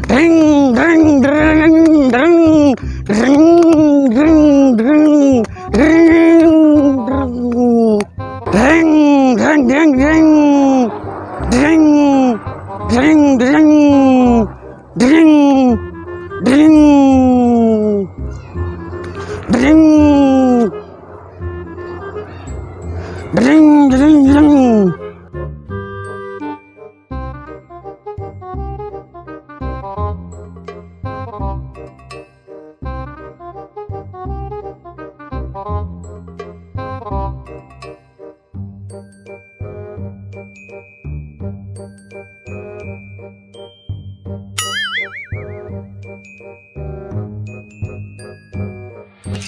ڈرنگ، ڈرنگ، ڈرنگ، ڈرنگ، ڈرنگ، ڈرنگ، ڈرنگ، ڈرنگ، ڈرنگ۔ ڈرنگ، ڈرنگ، ڈرنگ، ڈرنگ۔ ڈرنگ، ڈرنگ، ڈرنگ، ڈرنگ۔ ڈرنگ، ڈرنگ، ڈرنگ۔ ڈرنگ، ڈرنگ، ڈرنگ، ڈرنگ۔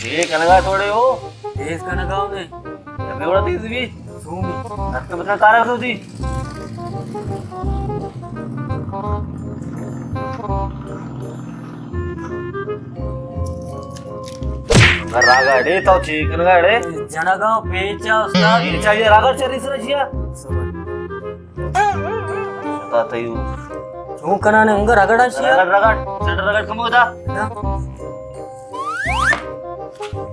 اے کنگا توڑے ہو؟ تیز کنگا ہوں نے۔ ابے بڑا تیز بھی۔ سو بھی۔ اتنا بتنا کارا تو دی۔ راگڑے تو چی کنگا اڑے؟ جنگا پیچا استاد۔ پیچا یہ راگڑ چری سر جیا۔ ستا تیو۔ چون کنانے انگا رگڑا شیا؟ رگڑ، رگڑ، سیٹ رگڑ کمو دا۔ دا۔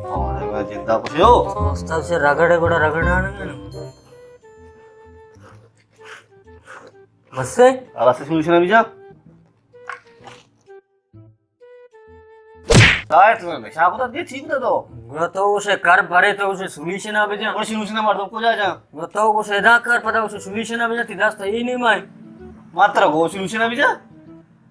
اور میں زندہ کچھ ہو۔ استاد سے رگڑے گڑا رگڑا نہیں۔ بس سے؟ آ، بس سے سولوشن ابھی جا۔ آئے تو میں شاہ کو تو دے ٹھیک نہ تو۔ گڑا تو اسے کر بھرے تو اسے سولوشن آ بجا۔ اور سولوشن آ مردم کو جا جا۔ گڑا تو اسے ادا کر پتا اسے سولوشن آ بجا تی دست یہ نہیں مائے۔ ماترا کو سولوشن آ بجا۔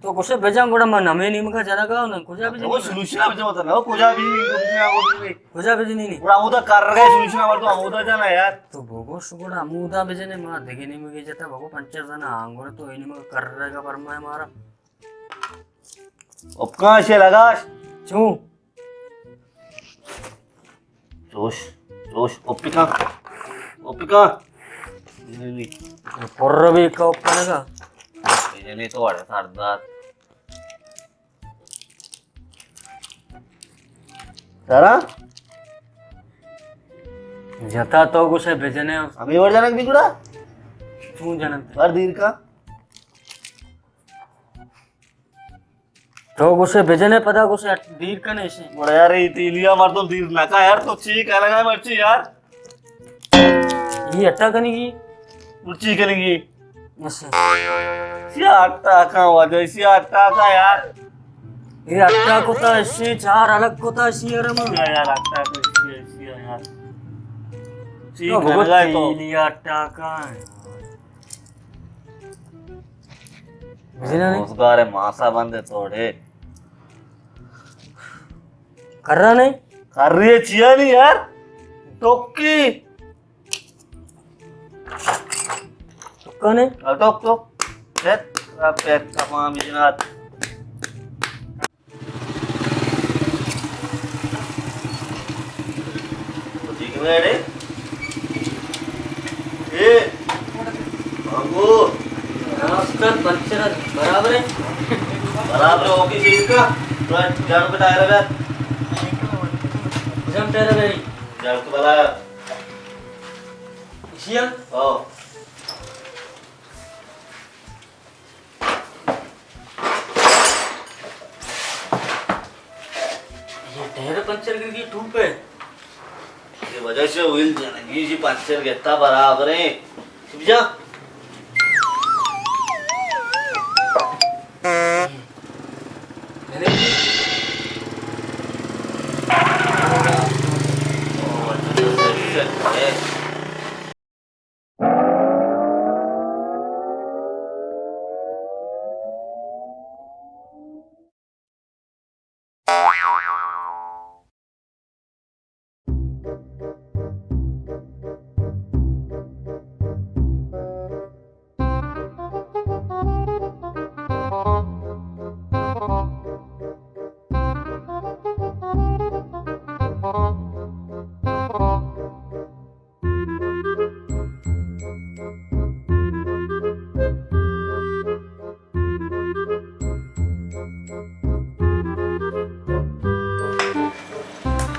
تو گوشے بجا گڑا من ہمے نیمگا جنگا ہوں، کجا بجنی؟ وہ سولوشن ءَ بجا، مطلب کجا بجنی؟ کجا بجنی؟ گڑا ہمودا کر رہے سولوشن ءَ، تو ہمودا جانا یار۔ تو بگوش گڑا ہمودا بجنے، ما دگہ نیمگے جتا بگو پنچر زنا، آنگور تو اے نیمگا کر رہے گا فرمائے مارا۔ اپکاں شے لگاش۔ چوں؟ چوش، چوش، اوپی کن، اوپی کن۔ نہیں، نہیں۔ پر بھی کا اوپر کا۔ نہیں، نہیں، تو اڑے سردار۔ سارا؟ جتا تو گوشے بجنے۔ ہمیں ور جنک بھی گڑا؟ چون جنک؟ ور دیر کا۔ تو گوشے بجنے پدا گوشے اٹ-، دیر کنے اسے۔ گڑا یار، اے تیلیا مردم دیر نہ کا یار، تو چی کنگا مرچی یار؟ یہ اٹا کنگی؟ مرچی کنگی؟ اسے۔ سیا اٹا کا وجہ، سیا اٹا کا یار۔ یہ اٹا کتا اسے، چار الگ کتا اسے یار ہم۔ سیا یار، اٹا کا اسے، اسے یار۔ چی تو بگو کنگا تو؟ تیلیا اٹا کا۔ بجنے نہیں؟ روزگار ماسا بندے توڑے۔ کر رہا نہیں؟ کر رہی ہے چیا نہیں یار؟ ٹوکی۔ ٹوکا نہیں؟ ہاں، ٹوک، ٹوک۔ پھر، پھر، تمام جنات۔ ٹھیک ہے اڑے۔ اے، بابو۔ ہاں استاد، پنچر برابر ہے؟ برابر ہے، اوکے، ٹھیک ہے۔ تھوڑا جاڑو کا ٹائر ہے۔ کجام ٹائر ہے بھائی؟ جاڑو تو بلا۔ اسی ہے؟ ہاں۔ یہ ٹائر پنچر کر گئی ٹوپ ہے۔ یہ وجہ سے ویل جنگی جی پنچر گتا برابر ہے۔ سمجھا؟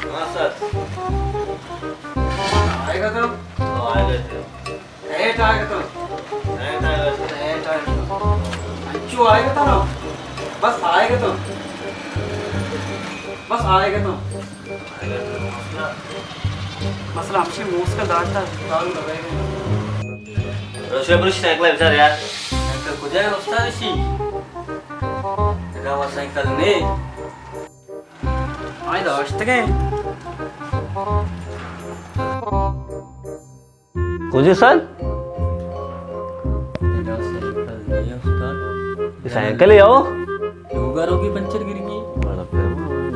ہاں سر۔ آئے گا تو؟ ہاں، آئے گا تو۔ ٹائٹ آئے گا تو؟ ٹائٹ آئے گا تو۔ ٹائٹ آئے گا تو۔ انچو آئے گا تو نا، بس آئے گا تو، بس آئے گا تو۔ مسئلہ ہمشی موٹرسائیکل داشتا، دارو لگائے گا۔ روشے برش سائیکل بچار یار۔ سائیکل کجا ہے استاد اشی؟ ادا وہ سائیکل نے۔ آئی داشتگے۔ کجے سر؟ ادا سائیکل نے استاد۔ یہ سائیکل ہے او؟ لوگا روگی پنچر گرگی۔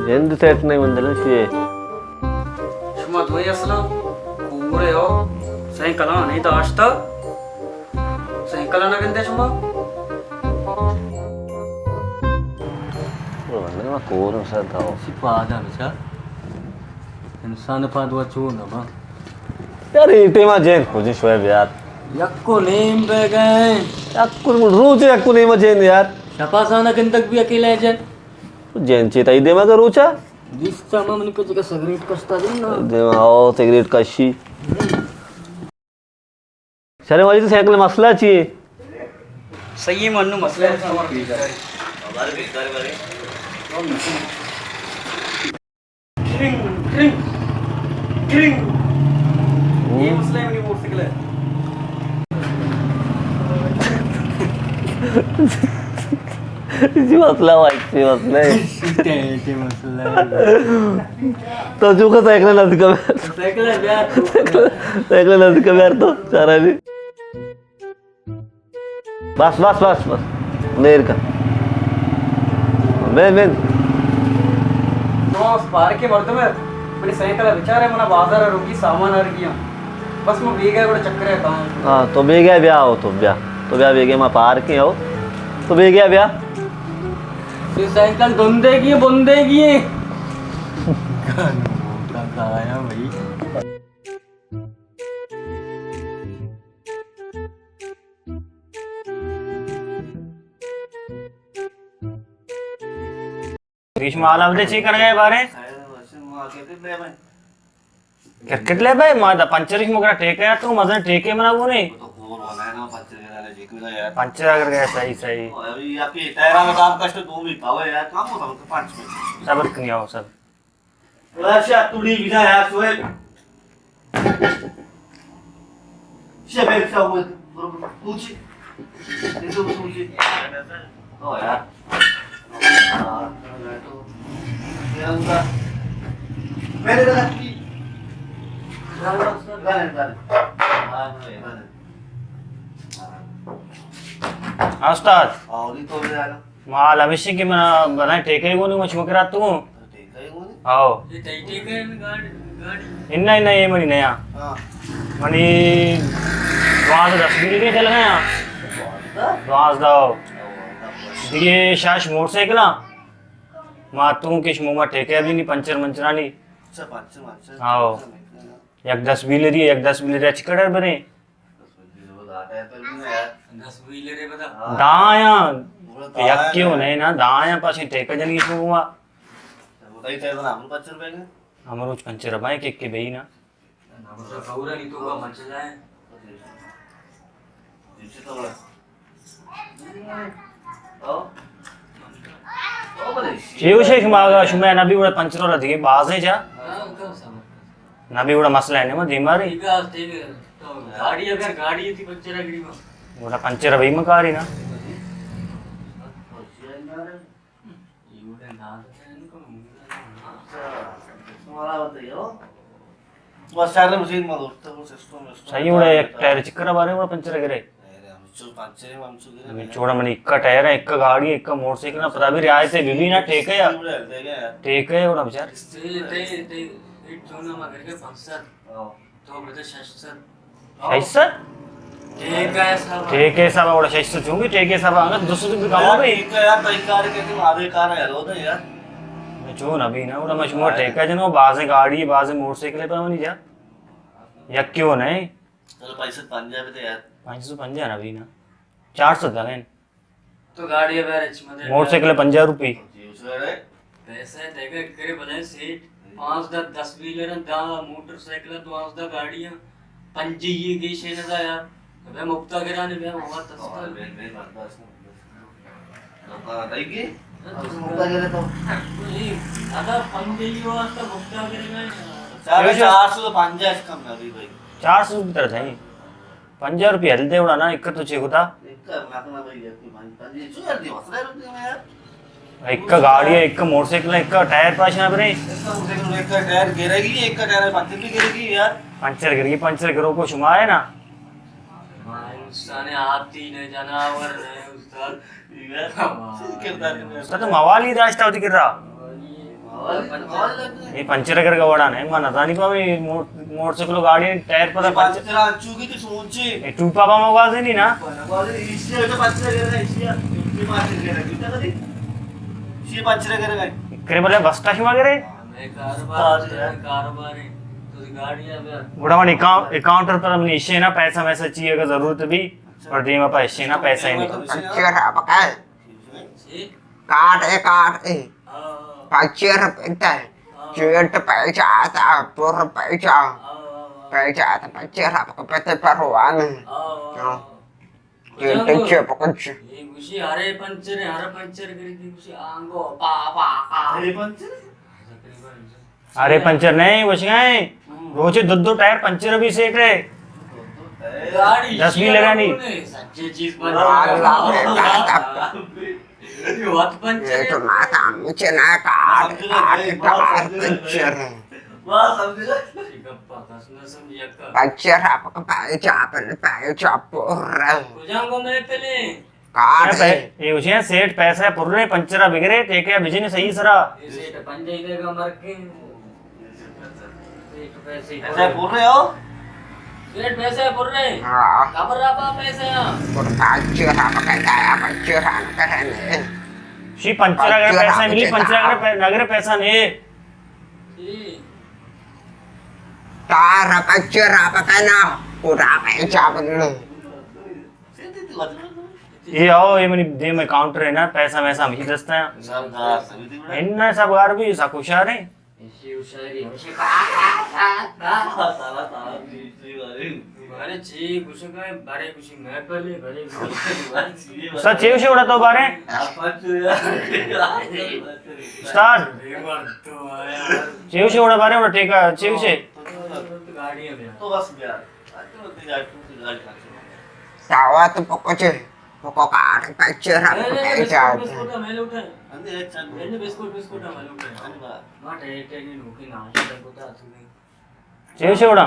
جند سیٹ نہیں مندل چیئے۔ شما دوئیں اصلا کورے ہو، سائیکل آ نہیں داشتا۔ سائیکل نہ گندے شما؟ بندے ما کور سر تھا۔ سی پادا بچا۔ انسان پاد وا چو نہ با۔ یار، اے ٹیما جین کجے شوئے بیار۔ یک و نیم بہ گئے۔ یک و روچ یک و نیم جین یار۔ شپا سانا گندگ بھی اکیلے جین۔ جین چی تئی دیما کا روچا؟ دیستا ما من کو جگہ سگریٹ کشتا دین نا۔ دیما او سگریٹ کشی۔ شرے واجہ تو سائیکل مسئلہ چی ہے؟ صحیح ہے، منو مسئلہ ہے۔ ٹرنگ، ٹرنگ، ٹرنگ۔ یہ مسئلہ ہے منی موٹر سائیکل ہے۔ اسی مسئلہ ہوا، اسی مسئلہ ہے۔ ٹینٹ مسئلہ ہے۔ تو جو کا سائیکل نہ دکھا۔ سائیکل ہے بیار۔ سائیکل نہ دکھا بیار تو، چارا نہیں۔ بس، بس، بس، بس۔ میر کا۔ مین، مین۔ دوست پارک کے مردم ہے۔ منی سائیکل ہے، بیچارے منا بازار روگی سامان آرگی ہاں۔ بس من بیگا بڑا چکر ہے کام۔ ہاں، تو بیگا بیا ہو، تو بیا۔ تو بیا بیگا ما پارک ہو۔ تو بیگا بیا۔ یہ سائیکل دھندے کی، بندے کی۔ گانا بھائی۔ ریش مال ابدے چی کرگا ہے بارے؟ کرکٹ لے بھائی، ما دا پنچر ریش مگرا ٹیکے تو مزن ٹیکے منا وہ نہیں۔ پنچر اگر گیا، صحیح، صحیح۔ صبر کنی آؤ، صبر۔ ولا شا تڑی بنا یار سوئے۔ شا بیل شا ہوئے۔ پوچھی۔ یہ تو پوچھی۔ او یار۔ میرے لگا کی۔ استاد۔ مال ہمیشی کہ من بنائے ٹیکے گونی، من شما کرا تو۔ ٹیکے گونی؟ آؤ۔ یہ تئی ٹیکے میں گاڑی، گاڑی۔ انہ، انہ، یہ منی نیا۔ ہاں۔ منی دوازدہ دس بیلی کے چل گئے ہیں۔ دوازدہ؟ دوازدہ۔ دیگه شش موٹر سائیکل ہاں۔ ما تو کہ شما ما ٹیکے بھی نہیں، پنچر منچرانی۔ اچھا، پنچر منچر۔ آؤ۔ یک دس بیلری، یک دس بیلری اچ کڑر بریں۔ دس ویلر ہے بتا۔ داں آیاں یکے و نئے نا، داں آیاں پاسیں ٹیکہ جنگی شما ہوا۔ ہمروچ پنچر بائیں کہ کہ بئی نا۔ چیو شیخ ماگا شما نبی وڑا پنچر وڑا دیگه بازیں جا۔ نہ بی وڑا مسئلہ ہے، نہیں دیما رہی۔ ٹھیک ہے، ٹھیک ہے۔ تو گاڑی اگر گاڑی تھی پنچر اگری ما۔ وڑا پنچر ابھی مکاری نا۔ بس شہر مزید ما دوست، وہ سسٹم، سسٹم صحیح۔ وڑا ایک ٹائر چکر بارے وڑا پنچر اگرے۔ ہمیں چوڑا منی اکا ٹائر ہے، اکا گاڑی، اکا موٹر سائیکل، پتا بھی رعایت ہے، بی بی نا ٹھیک ہے یار۔ ٹھیک ہے وڑا بچار۔ ٹھیک ہے۔ تو بده شش سد۔ شش سد؟ ٹھیک ہے صاحب۔ ٹھیک ہے صاحب، وڑا شش سد چونگی، ٹھیک ہے صاحب، انگت دو سد بھی کم ہو گئی۔ ٹھیک ہے یار، تئی کار کے تم آدھے کار ہے، رو دے یار۔ میں چون ابھی نا، وڑا میں شما ٹھیک ہے جنو، بازیں گاڑی، بازیں موٹر سائیکل پہ منی جا۔ یک کیوں نہیں؟ چلو، پانچ سد پنجاہ بھی تو یار۔ پانچ سد پنجاہ نا بھی نا۔ چار سد لگائیں۔ تو گاڑی ہے بیرے چ مدے۔ موٹر سائیکل ہے پنجاہ روپی۔ پیسہ ہے دیکھے کرے بلے سیٹ۔ پانزدہ دس ویلر ہیں، دہ موٹر سائیکل ہیں، دوازدہ گاڑی ہیں۔ پنجی یہ گیش ہے نہ یار۔ ابے مکتا گرانے بے ہوا تستا۔ بے، بے، برداشت نہیں۔ ہاں، رہی گئی۔ اگر پنجاہ واسطہ بھگتا کرے گا۔ چار، چار سو پنجاہ کم نہ رہی بھائی۔ چار سو کی طرف ہے۔ پنجاہ روپے ہل دے اڑا نا، ایک تو چے ہوتا۔ ایک کا گاڑی ہے، ایک موٹر سائیکل ہے، ایک ٹائر پاش نہ برے۔ ایک ٹائر گرے گی، ایک کا ٹائر پنچر بھی گرے گی یار۔ پنچر گرے گی، پنچر کرو کو شما ہے نا۔ انسان آتی نے جناور نے استاد۔ تو تو موالی داشتا ہوتی کر رہا۔ یہ پنچر اگر گوڑا نہیں، میں نزانی پا میں موٹر سائیکل گاڑی ٹائر پر پنچر۔ پنچر آنچو کی تو سوچے۔ اے ٹوپا پا موگا دے نہیں نا۔ یہ پنچر کرے گا، یہ پنچر کرے گا۔ کرے بولے بستا شما کرے؟ گڑا من اکاؤنٹ، اکاؤنٹر پر منی ایشے نا پیسہ ویسہ چاہیے اگر ضرورت بھی، پر دیما پا ایشے نا پیسہ ہی نہیں۔ پنچر آپ کا ہے۔ کارڈ ہے، کارڈ ہے۔ پنچر پتا ہے۔ چیٹ پیسہ آتا، پر پیسہ۔ پیسہ آتا، پنچر آپ کا پتے پرواہ نہیں۔ ہاں۔ ٹینشن چے پکچ۔ یہ گوشی ہرے پنچر ہے، ہر پنچر کری تھی گوشی آنگو پا پا پا۔ ہرے پنچر؟ ہرے پنچر نہیں، گوشی ہیں۔ ہم۔ روچے دو دو ٹائر پنچر بھی سیٹ ہے۔ گاڑی دس بھی لگانی۔ سچے چیز پر۔ اللہ۔ یہ وقت پنچر یہ تو ہے۔ ماتا مجھے نہ کاٹ، کاٹ، کاٹ پنچر ہے۔ پنچر آپ کا پائے چاپ، پائے چاپ پور۔ کجا کو میں پہلے؟ کارڈ ہے۔ یہ اسے سیٹ پیسہ پر رہے، پنچر بگرے، ٹھیک ہے، بجن صحیح سرا۔ یہ سیٹ پنجے دے گا مر کے۔ سیٹ پیسے پر رہے۔ سیٹ پیسے پر رہے۔ ہاں۔ خبر رہا پیسے ہاں۔ پر پنچر آپ کا دایا، پنچر ہم کرنے۔ شی پنچر اگر پیسہ ملی، پنچر اگر پے-، اگر پیسہ نہیں۔ تار پچ را پکنا، پورا پیسہ بدلو۔ یہ آؤ، یہ منی دیم میں کاؤنٹر ہے نا، پیسہ ویسہ ہمیں دستا ہے۔ ان سب گار بھی سا خوشحال ہیں۔ ارے چی گوشگا، بارے گوشی میں پہلے، بارے گوشی۔ سچ چیو سے اڑا تو بارے؟ استاد، چیو سے اڑا بارے، اڑا ٹیکا، چیو سے۔ دعوت پکچے، پکو کار پچے رب پہچان۔ چیو سے اڑا۔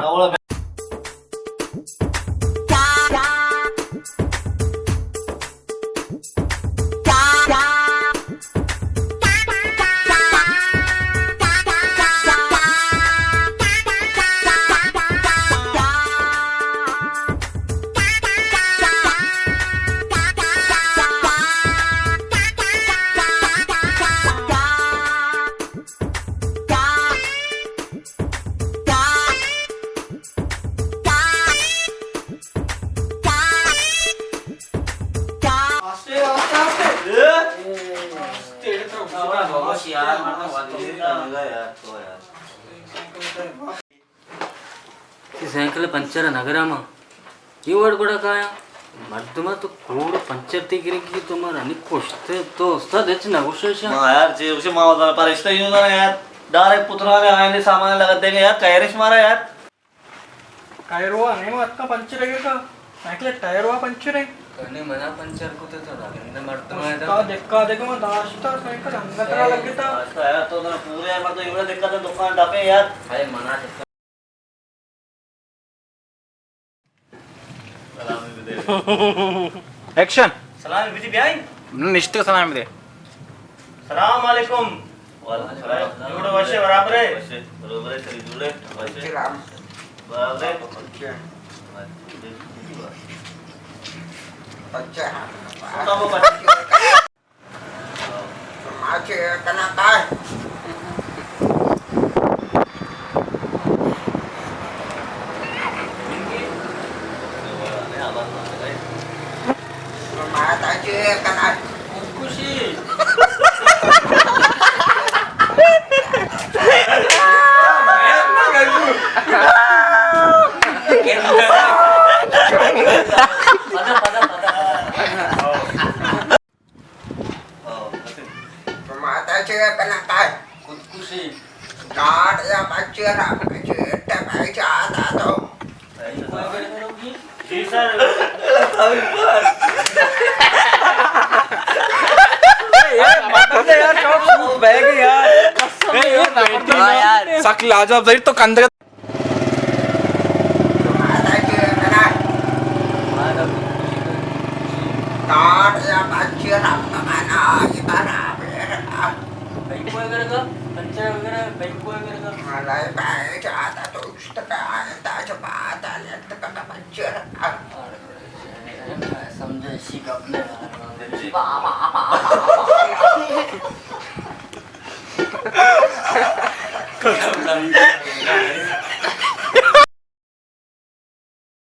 آستے، آستے، آستے۔ اے؟ آستے، اے تو بابا، بابا، یار، مردم وقت نہیں تھا۔ اے سائیکل پنچر نگرا ما۔ یہ وڑ گڑا کایا۔ مردم تو کوڑ پنچر تی گرگی تو مارا نی کشتے تو استاد ہچ نہ گوشے شا۔ ما یار، جی اسے ما وزن پرشتہ یوں نہ یار۔ ڈائریکٹ پترا نے آئینے سامان لگا دیں گے یار، کیرش مارا یار۔ ٹائر وا نہیں، اتکا پنچر ہے کا؟ سائیکل ٹائر وا پنچر ہے۔ کنے منا پنچر کو تو تو گندے مردم ہے۔ استاد دکا دیکھو، میں داشتا سائیکل ہنگا ترا لگتا۔ داشتا یار، تو نا پورے مردم ایوڑا دکا تو دکان ڈاپے یار۔ اے منا دکا۔ ایکشن۔ سلام بجی بیائی۔ نشتے سلام دے۔ سلام علیکم۔ وعلیکم السلام۔ جوڑ وشے برابر ہے؟ وشے، برابر ہے، سری جوڑ ہے۔ وشے۔ برابر ہے؟ اچھا۔ اچھا۔ ما چے کناں کائے؟ ما تا چے کناں؟ خودکشی۔ پدا، پدا، پدا۔ کنا کائے؟ خودکشی۔ کاٹ یا بچے را بچے تے بھائی جاتا تو۔ جی سر۔ اے، مطلب یار، شوق شوق بہ گئی یار۔ اے، اے، بیٹی ہاں یار۔ سک لاجواب ظہیر تو کندے۔ سمجھے اسی گپ نے۔